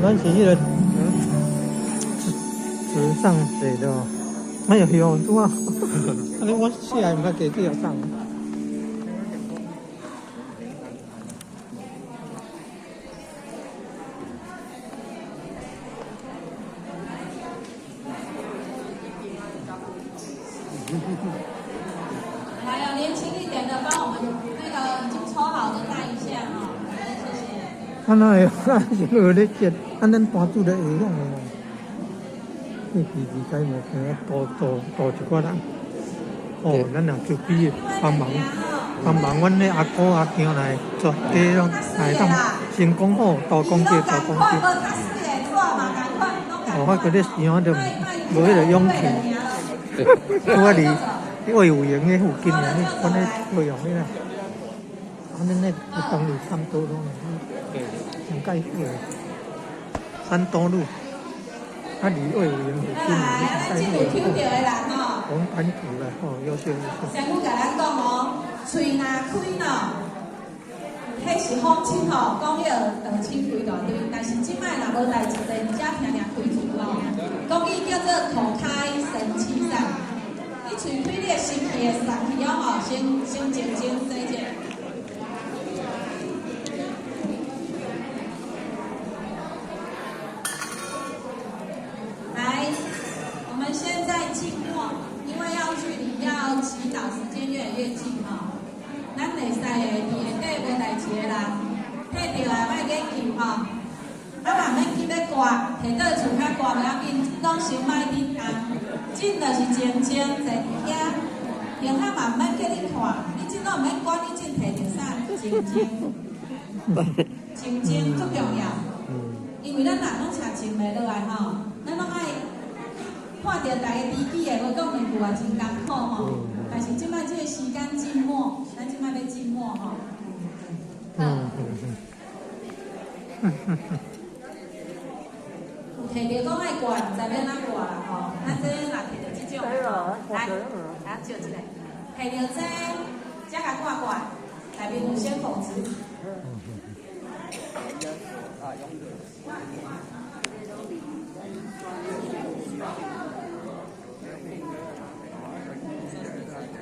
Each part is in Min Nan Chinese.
咱是彼个纸上寫的哦。哎呦哟，拄啊，按呢我寫來毋知地址送。來哦，年輕一點的，幫我們那個已經抽好的帶一下哦，感恩謝謝。啊，哪會啊是學咧接，啊，咱盤主咧會曉的啦。你記記解無驚多多多一寡人。哦，咱若就比幫忙幫忙，阮的阿姑阿舅來全家攏來當成功好，多功德多功德。哦，我覺得想就無彼個勇氣。我佇魏武營彼附近爾，阮咧高雄彼啦。啊，恁咧當地差不多攏上蓋好的山東路，啊，離魏武營附近爾，上蓋好。紅盤主啦，吼，優秀優秀。師母共咱講哦，喙若開喏，彼是風親吼，講彼個道親規大堆，但是這擺若無代誌，就伫遮聽聽開喙吼。講伊叫做口開神氣散，你喙開，你的神氣會散去了吼，先先靜靜坐者。來，我們現在靜默，因為要距離要祈禱時間越來越近吼。咱會使的佇下底無代誌的人，摕著啊，莫研究吼。啊嘛毋免急欲掛，摕倒厝較掛袂要緊，攏先莫緊張，靜就是靜靜坐佇遐，然後嘛毋免叫你看，你這攏毋免管，你這摕著啥？靜靜，靜靜足重要，因為咱人攏靜靜袂落來吼，咱攏愛看著大家知己的，無講兩句也真艱苦吼。但是這擺這個時間靜默，咱這擺欲靜默吼。有摕著講愛掛，毋知欲按怎掛啦吼。咱這若摕著這種，來，來照一下，摕著這，遮共掛掛，內面有仙佛紙。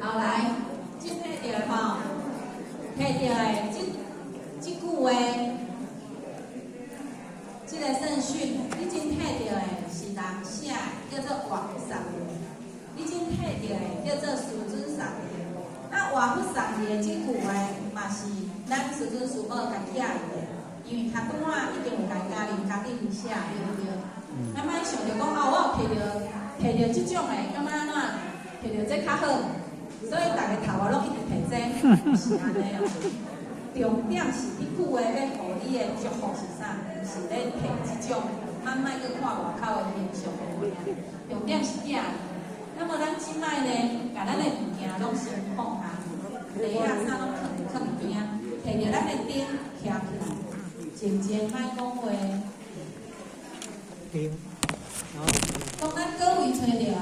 後來，這摕著吼，摕著的這這句話，這個聖訓，你真摕著的是人寫的，叫做活佛送的；你真摕著的叫做師尊送的。啊，活佛送的這句話嘛是咱師尊師母共寄伊的，因為較拄仔已經有共家己家己寫，對毋對？咱莫想著講哦，我有摕著摕著這種的，感覺按怎摕著這較好，所以逐个頭仔攏一直摕這，毋是按呢哦。重點是這句話欲予你的祝福是啥？毋是咧摕這種，咱莫閣看外口的形象的物件。重點是囝。那麼咱這擺呢，共咱的物件攏先放下，袋仔啥攏囥囥邊仔，摕著咱的燈徛起來，靜靜莫講話。當咱佗位揣著啊？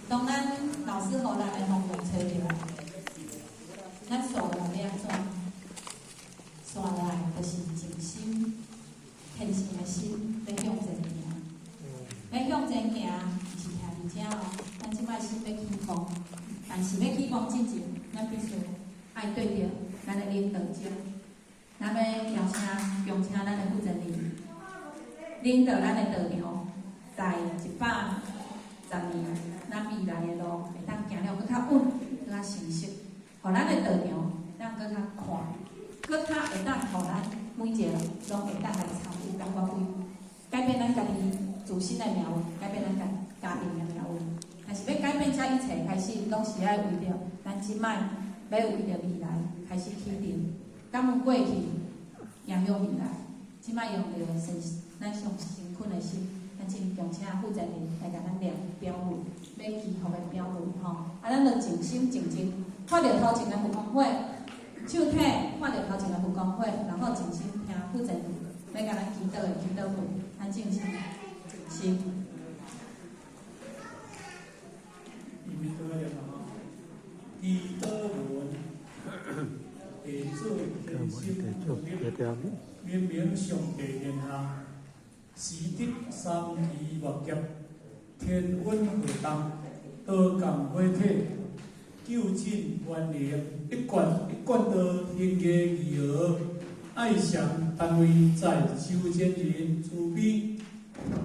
當咱老師予咱的方位揣著啊？咱紲落來欲按怎？紲落來就是靜心、虔誠的心，欲向前行。欲向前行，毋是徛佇遮哦。咱這擺心欲起風，但是欲起風進前，咱必須愛對著咱的領導者。咱欲邀請、恭請咱的負責人，領導咱的道場，在110年，咱未來的路會當行了閣較穩、閣較成熟，予咱的道場咱閣較寬，閣較會當予咱每一個人攏會當來參與、來發揮，改變咱家己自身的命運，改變咱家家庭的命運。但是欲改變這一切，開始攏是愛為著咱這擺欲為著未來開始起定。感恩過去，影響未來。這擺用著誠咱上誠懇的心，咱請恭請負責人來共咱念標語，欲祈福的標語吼。啊，咱就靜心靜靜，看著頭前的佛光火，手提看著頭前的佛光火，然後靜心聽負責人欲共咱祈禱的祈禱文，咱靜心靜心。祈禱文，地主天心明明上帝殿下，時得三期末劫，天運會動，道共火體，究竟願靈，一貫一貫道行義義和，愛禪單位在修真人慈悲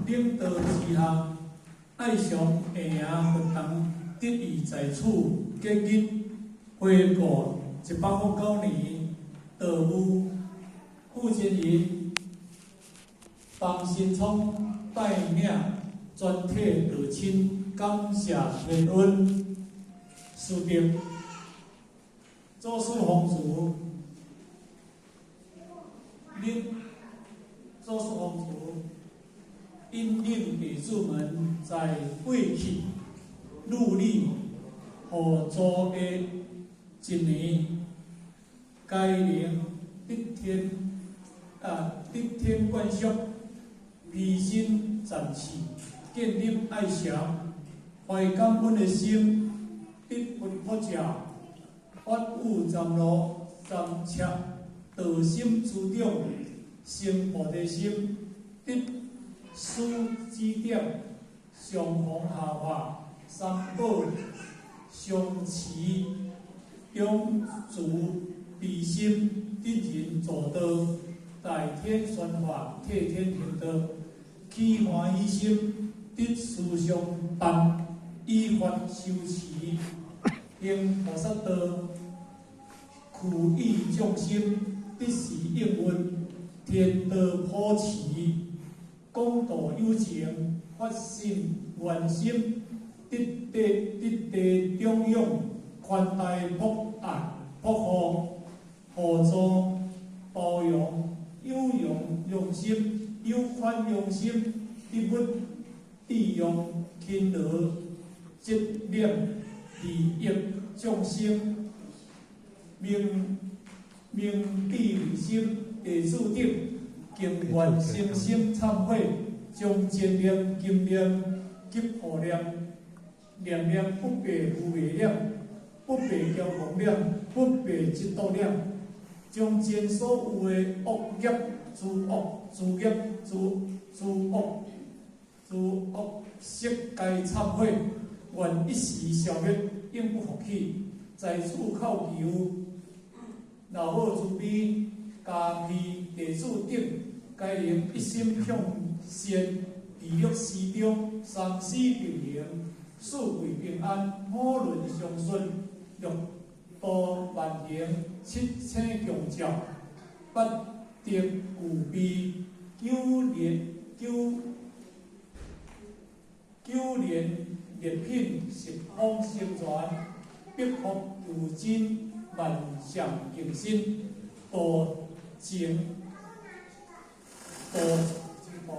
領導之下，愛上下營活動得以在此結日回顧109年道務負責人方新聰帶領全體道親感謝天恩師德，祖師弘慈，恁祖師弘慈引領弟子們在過去努力互助的一年，該能得天啊得天觀惜，披身展翅，建立愛禪，懷感恩的心，得佛普照，法語參羅參徹，道心滋長，生菩提心，得師指點，上弘下化，三寶相持，永住悲心，得人助道，代天宣法，替天行道，起歡喜心，得師相伴，依法修持，行菩薩道，苦益眾生，得時應運，天道普持，廣度有情，發心願心，得地得地長養，寬大博愛博護，互助包容，有容用心，有寬容心，得物智用勤勞，積念利益眾生，明明智慧心，地子等，敬願誠心懺悔，將真念、金念及護念，念念不白無昧念，不白驕狂念，不白嫉妒念，將前所有的惡業、諸惡、諸業、諸諸惡、諸惡悉皆懺悔，願一時消滅，永不復起。在此叩求老母慈悲，加被地主等，皆能一心向善，地獄時中，三世並行，四季平安，五輪相順，六道萬行，七星共照，八德具備，九連九九連列品十方成全，百福求真，萬象更新，道情道這個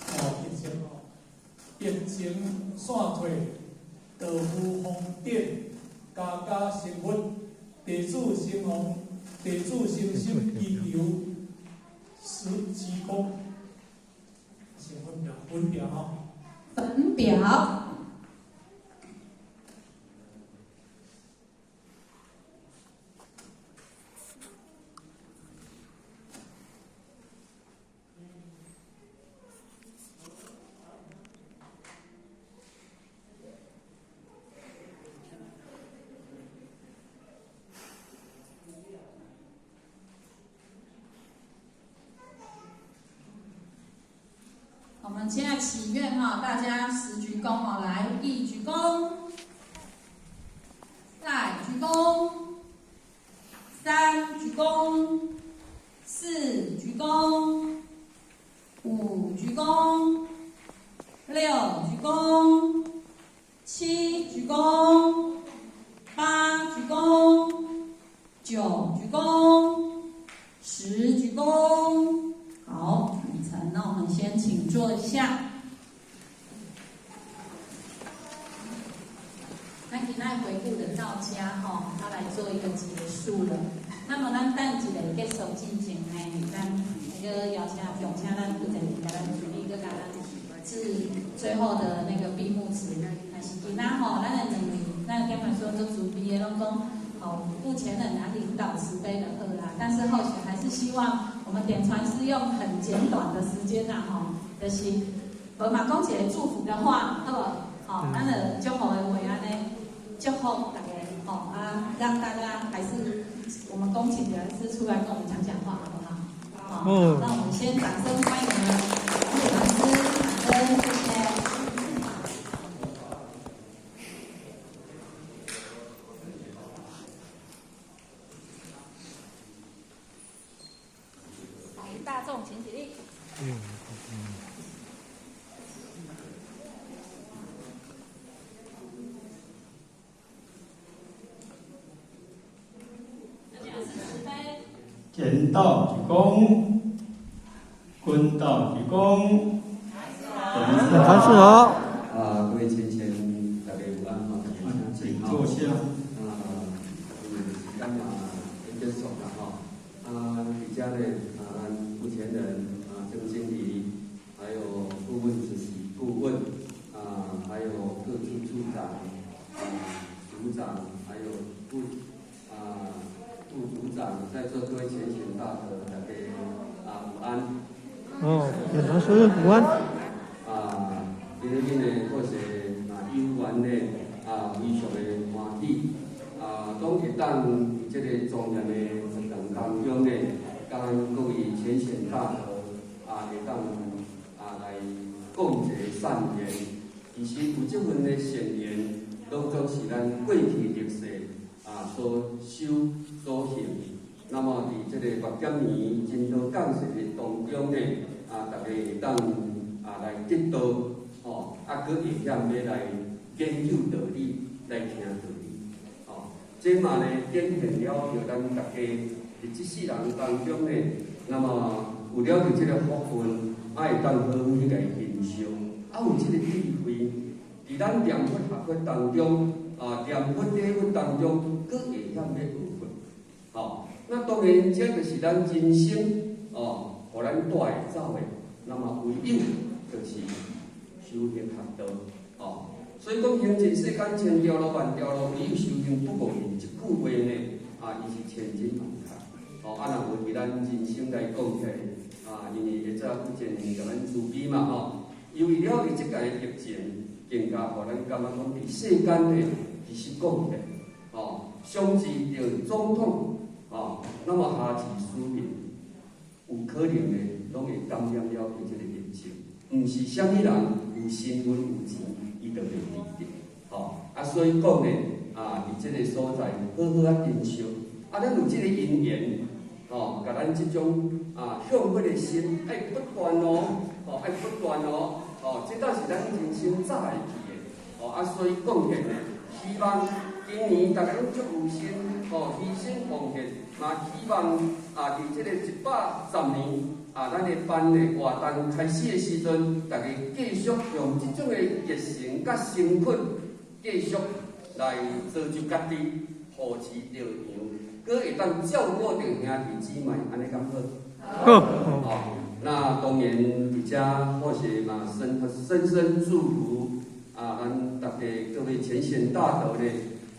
哦，疫情哦，疫情散退，道具方便，家家成佛，地主成王，地主誠心祈求，十鞠躬，是粉表，粉表吼。粉表。我們現在祈願哈，大家十鞠躬哦，來一鞠躬，再鞠躬，三鞠躬，四鞠躬，五鞠躬，六鞠躬，七鞠躬，八鞠躬，九鞠躬，十鞠躬。好，禮成，那我們先請坐下。咱今仔回顧的到家吼，他來做一個結束了。那麼咱等一下結束進前呢，咱那個邀請恭請咱負責人共咱處理，閣共咱致最後的那個閉幕詞。但是今仔吼，咱的兩位，咱感覺說足慈悲的，攏講吼，目前的拿領導慈悲的好啦。但是後續還是希望我們點傳師用很簡短的時間啦，吼，就是無嘛講一個祝福的話，好無？吼，咱就祝福的話按呢，祝福大家，吼啊，讓大家還是我們恭請點傳師出來跟我們講講話，好不好？好，那我們先掌聲歡迎我們點傳師，掌聲，謝謝。大眾請起立。前道鞠躬，君道鞠躬。點傳師好。啊，各位前賢，大家午安哈，大家請坐下。啊，時間嘛已結束啦吼。啊，佇遮呢，啊，咱目前人啊，鄭經理，還有顧問主席顧問，啊，還有各處處長，啊，組長，還有副啊副組長，在座各位前賢大德，大家啊午安。哦，點傳師午安。啊，今日呢，確實啊有緣呢，啊非常的歡喜。啊，當會當佇這個莊嚴的佛堂當中呢，佮各位前賢大德啊，會當啊來共結善緣。其實有這份的善緣，攏總是咱過去歷世啊所修所行。那麼佇這個越減年真多降世的當中呢，啊，大家會當啊來得到吼，啊，閣會曉欲來研究道理，來聽道理。這嘛呢，展現了著咱大家佇這世人當中呢，那麼有了著這個福分，啊會當好好去共欣賞，啊有這個智慧，佇咱念佛學佛當中，啊念佛禮佛當中，閣會曉欲學佛。吼，那當然這就是咱人生哦，予咱帶會走的。那麼唯有就是修行學道，哦。所以講，行盡世間千條路萬條路，唯有修行不悟道這句話呢，啊，伊是千真萬確。哦，啊，若無佇咱人生來講起來，啊，因為會早有前人共咱慈悲嘛，吼。由於了佇這個疫情，更加予咱感覺講，佇世間呢，其實講起來，吼，上至著總統，吼，那麼下至市民，有可能呢，攏會感染了佇這個疫情。毋是啥物人有身份有錢，伊就袂治得，吼啊！所以講呢，啊，佇這個所在好好啊珍惜，啊，咱有這個因緣，吼，共咱這種啊向佛的心愛不斷哦，吼，愛不斷哦，吼，這倒是咱人生早會記的，吼啊！所以講起來呢，希望今年大家攏足有心，吼，犧牲奉獻，嘛希望啊，佇這個110年。啊，咱的班的活動開始的時陣，大家繼續用這種的熱誠佮誠懇，繼續來造就家己，扶持著場，閣會當照顧著兄弟姊妹，按呢敢好？好。哦，那當然，佇遮或是嘛，深深深祝福啊，咱大家各位前賢大德咧，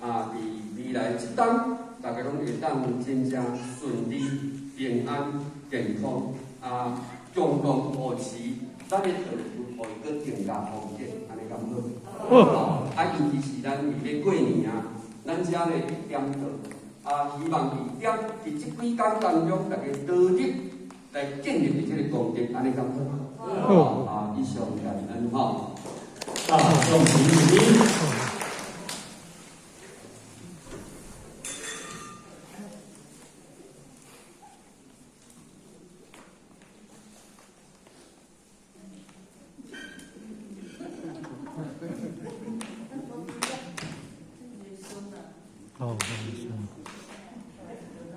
啊，佇未來這冬，大家攏會當真正順利、平安、健康。啊，共同扶持，咱的道場，予伊閣更加方便，按呢敢好？好。啊，尤其是咱佇欲過年啊，咱遮咧一點到，啊，希望佇點佇這幾工當中，大家努力來建立這個功德，按呢敢好？好。啊，以上感恩吼。大眾請起立。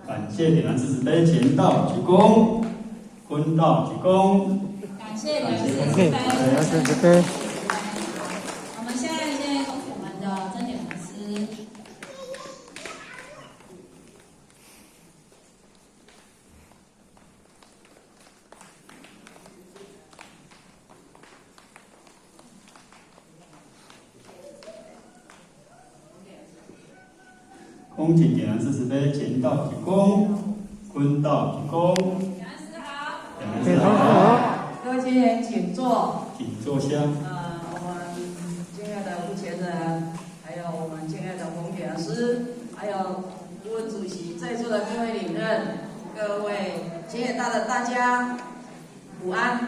感謝點傳師慈悲，前道鞠躬，坤道鞠躬。感謝點傳師慈悲。我們現在先恭請我們的曾點傳師。恭請點傳師慈悲，前道鞠躬，奮鬥鞠躬。點頭好。各位青年，請坐。請坐下。我們敬愛的吳前人，還有我們敬愛的洪講師，還有顧問主席，在座的各位領任，各位青年大的大家，午安。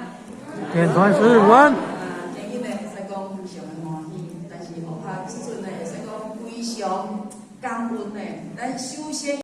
點傳師午安。今日呢，會使講非常的歡喜，但是學校這陣呢，會使講非常感恩的。咱首先。